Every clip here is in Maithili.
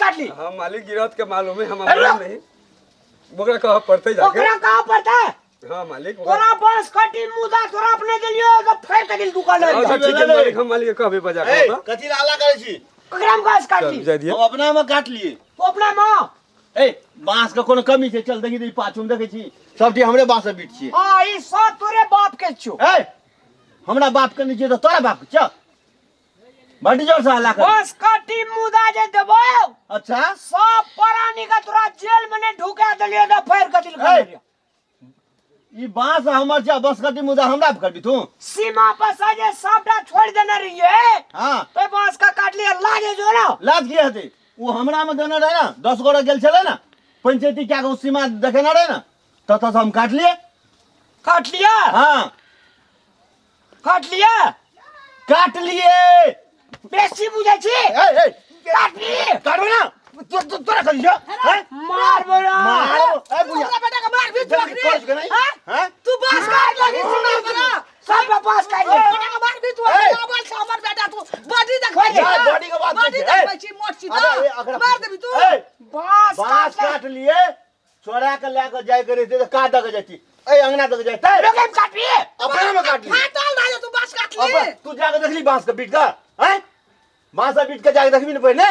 काटली हाँ मालिक गिरहत के मालूम है हम अरे! अपना नहीं ओकरा कह पड़ते जाके ओकरा कहाँ पड़ता है हाँ मालिक ओकरा- तोरा बांस काटी मुदा तोरा अपने देलियो तो फेर के दिल दुकान अच्छा ठीक है मालिक हम मालिक के कहबे बजा के ए बता। कथी ला हल्ला करै छी ककरा में बांस चल काटली जाय दिए हम अपना में काट लिए तू अपना माँ ए बांस के कोनो कमी छै चल देखी देखी पाछू में देखै छी सबटी हमरे बांस से बीट छियै हाँ ई सब तोरे बाप के छो ए हमरा बाप के नहीं छियै तऽ तोरा बाप के छौ बड्ड जोर से हल्ला कर बांस काटी मुदा जे देबो अच्छा सब प्राणी का तोरा जेल में नहीं ढुका देलियो तो फेर के दिल ए! ई बांस हमर छै बस कटी मुदा हमरा पर करबी तू सीमा पर सजे सबटा छोड़ देने रहिए हाँ तो बांस का काट लिया लाजे जो ना लाज की हेतै ओ हमरा में देने रहे ना 10 गोरा गेल छलै ना पंचायती क्या के ओ सीमा देखेने रहे ना ततऽ से हम काट लिए काट लिया हाँ काट लिया काट लिए बेसी बुझै छी ए ए काट लिए काटो ना तो तो तोरा करी छौ हैं मार बोला मार ए बुढ़िया हमरा बेटा के मार भी तू जल्दी कर के नहीं हाँ? हैं तू बांस काट लगी सीमा पर सब बांस काट ले बेटा के मार भी तू ए! अबल छै हमर बेटा तू बॉडी देखबै जा, बॉडी के बात बॉडी छै, ए! देखबै छी मोट छी अरे, ए, तऽ अकरा- मार देबी तू ए, बांस बांस काट काट लिए चोरा के लए के जाय के रहितै तऽ काट दऽ के जैती ए अंगना दऽ के जैतै लोग हम काट लिए अपने में काट लिए फाटल रहे तू बांस काट ली अपन तू जाके देखली बांस के बीट का हैं बांस के बीट के जाके देखबी ने पहिने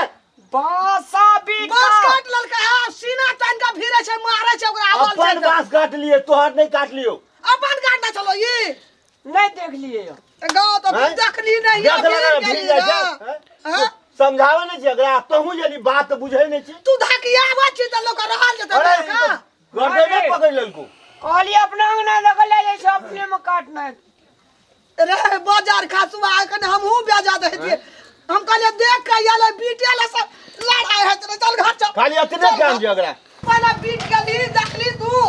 बांसा बीट बांस काट ललका है सीना तान के भिरे छै मारे छै ओकरा अबल छै अपन तऽ। बांस काट लिए तोहर नहीं काट लियो अपन काटना चलो ई नहीं देख लिए गाँव तो हैं? देखली नहीं देख लेना ना, भीड़ जाइ छै हैं? हैं? समझावे नहीं छी एकरा तोहू यदि बात बुझै नहीं छी तू धकियाबै छी तऽ लोक रहल जेतै अरे बेटा। ई तऽ गर्दने अरे। पकड़ लेलको कहली अपना अंगना लग ले जाइ छै अपने में काटना रे बाजार खासुआ कने हमहूँ बेजा दै छियै हम कहलियै देख के आयल है, बीटे ला सब लड़ाई होइत रहे चल घर चल खाली अतने काम छै एकरा पहिले बीट के ली देखली तू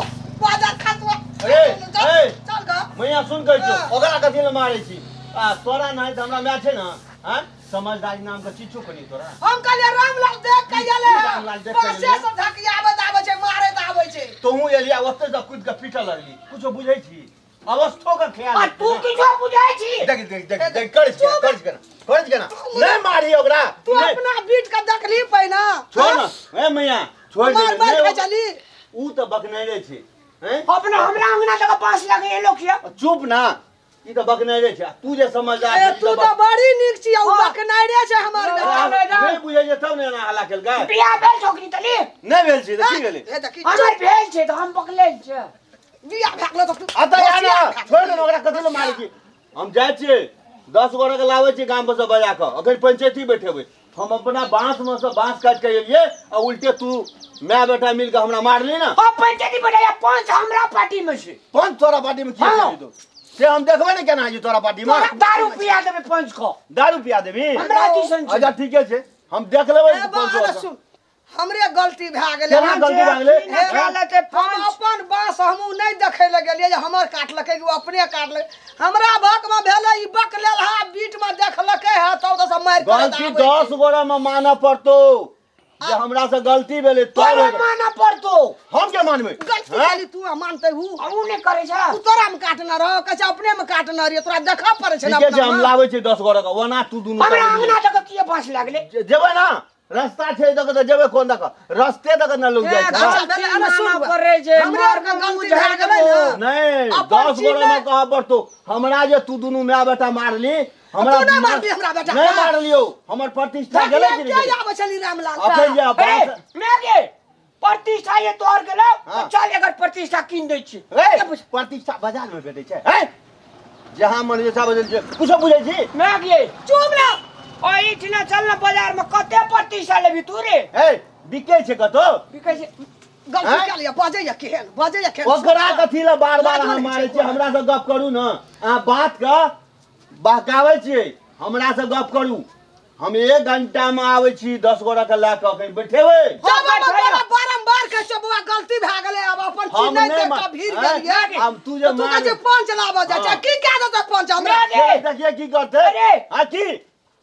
बाजार खासुआ ए, चल ए। चल घर मैया सुन कहै छौ हाँ। ओकरा कथी लए मारै छी आ तोरा नहि तऽ हमरा माय छै ने हैं समझदारी नाम के चीज छौ कनी तोरा हम कहलियै रामलाल देख के आयल है रामलाल देख के बसे एलै। सब धकियाबैत आबै छै मारैत आबै छै तोहूँ एलिया ओतऽ से कूद के पीटऽ लगली कुछो बुझै छी अवस्थो के ख्याल आ तू किछो बुझै छी देख देख देख देख करै छी करै छी केना करै छी केना नहि मारी ओकरा तू नहि अपना बीट के देखली पहिने छोड़ ना ए मैया छोड़ दे मार मार नहि के चली ऊ तऽ बकनेरे छै हैं अपना हमरा अंगना तक बांस लगे लोग किया चुप ना ई तऽ बकनेरे छै आ तू जे समझदार ए छी, तू ई तऽ बड़ी नीक छी उ हाँ। बकनाइरे छै हमर बेटा हाँ। नहि बुझै छै तब ने एना हल्ला केलकै बियाह भेल छोकरी तली नहि भेल छै तऽ की भेलै हे देखी हमर भेल छै तऽ हम पकड़ले छै बियाह भए गेलो तऽ तू अतऽ आ ना होशियार भए छोड़ दे ने ओकरा कथी लए मारै छी हम जाइ छियै 10 गोरे के लाबै छियै गाम पर से बजा कऽ अखन पंचायती बैठेबै हम अपना बांस में से बांस काटि के एलियै आ उल्टे तू माय बेटा मिल के हमरा मारली ना हम पंचायती बैठा पंच हमरा पार्टी में छै पंच तोरा पार्टी में की हाँ। छै तू से हम देखबै ने केना होइ छै तोरा पार्टी में दारू पिया देबै पंच को दारू पिया देबी हमरा दिसन छै अच्छा ठीके छै हम देख लेबै ए पंच बा, ओतऽ। सुन हमरे गलती भए गेलै केना हम गलती भए गेलै? हे, खा लेतै हम पंच अपन बाँस हमहूँ नहि देखै लए गेलियै जे हमर काटलकै कि ओ अपने काटलकै हमरा भकमे भेलै ई बक लेल हा बीटमे देखलकै हे तब तऽ सब मारि करैत गलती आबै 10 छै। गोरा में मानऽ पड़तो जे हमरा से गलती भेलै तब तोरा हेतै। मानऽ पड़तो हम के मानबै गलती हैं? केली तू आ मानतै हु उ नहि करै छै तू तोरा मे काटना रह कहै छै अपने मे काटना रहियै तोरा देखऽ पड़ै छै ने ठीके छै अपना हम मे। लाबै छी 10 गोरा के ओना तू दुनू हमरा अंगना तक किए बाँस लागलै जेबै ना रास्ता छै दऽ तऽ जेबै कोन दऽ कऽ रस्ते दऽ कऽ ने लोग जाइ छै अच्छा, भेलै, अरे सुन माना पड़ै छै हमरे आरके मार गलती मुँह भए गेलै ने। नहि अपन 10 गोरा चीज मे कहऽ पड़तो हमरा जे तू दुनू माय बेटा मारली हमरा तू नहि मारली हमरा बेटा नहि मारलियौ हमर प्रतिष्ठा गेलै कि के नहि आबै छली रामलाल अखन जे ए, बात मैं गे प्रतिष्ठा ये तोहर गेलो हाँ। तऽ चल एकर प्रतिष्ठा कीन दै छी रे प्रतिष्ठा बाजार मे भेटै छै हैं जहाँ मन जैसा बजल छै कुछो बुझै छी मैं गे चुप ना ओहिठिना चल ना बाजार में कते प्रतिष्ठा लेबी तू रे हे बिकै छै कतौ बिकै छै गलती हैं? कऽ लिअ बजैया केहन बजैया केहन ओकरा कथी लए बार बार लाजो अहाँ नहि मारै छै छी हमरा से गप करू ने अहाँ बात के बहकाबै छियै हमरा से गप करू हम एक घंटा मे आबै छी 10 गोरा के लए कऽ अखन बैठेबै जब हम तोरा बारम्बार कहै छियौ बौआ गलती भए गेलै आब अपन चीज हम नहि नहि देख मा- कऽ भीड़ हैं? गेलियै आब तू जे तऽ तू कहै मार छै पंच लाबऽ जाइ छै हाँ। की कए देतै पंच हमरा मैं गे देखिए की करतै अरे! हाँ की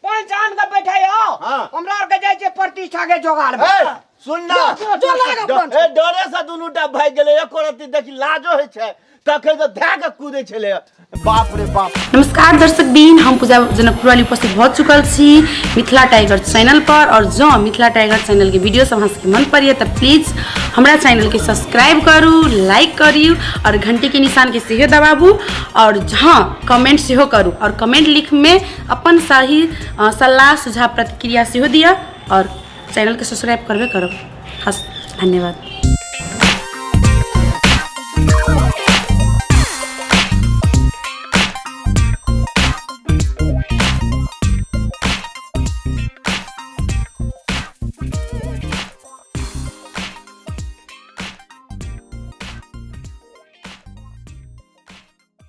पंच आन के बैठे हो हाँ। हमरा आर के जाइ छै प्रतिष्ठा के जोगाड़ में ए, सुन ना। जो, जो लाग अपन। ए डरे से दुनू टा भागि गेलै, एको रत्ती देखी लाजो होइ छै तखन तऽ धए कऽ कूदै छलै। बाप रे बाप। नमस्कार दर्शक बीन, हम पूजा जनकपुर वाली उपस्थित भऽ चुकल छी मिथिला टाइगर चैनल पर। और जँ मिथिला टाइगर चैनल के वीडियो सब अहाँ सबके मन पड़ैए तऽ प्लीज हमरा चैनल के सब्सक्राइब करू, लाइक करू और घंटी के निशान के सेहो दबाबू और हाँ कमेंट सेहो करू और कमेंट लिख में अपन सही सलाह सुझाव प्रतिक्रिया सेहो दिअ और चैनल के सब्सक्राइब करबे करू। हस धन्यवाद।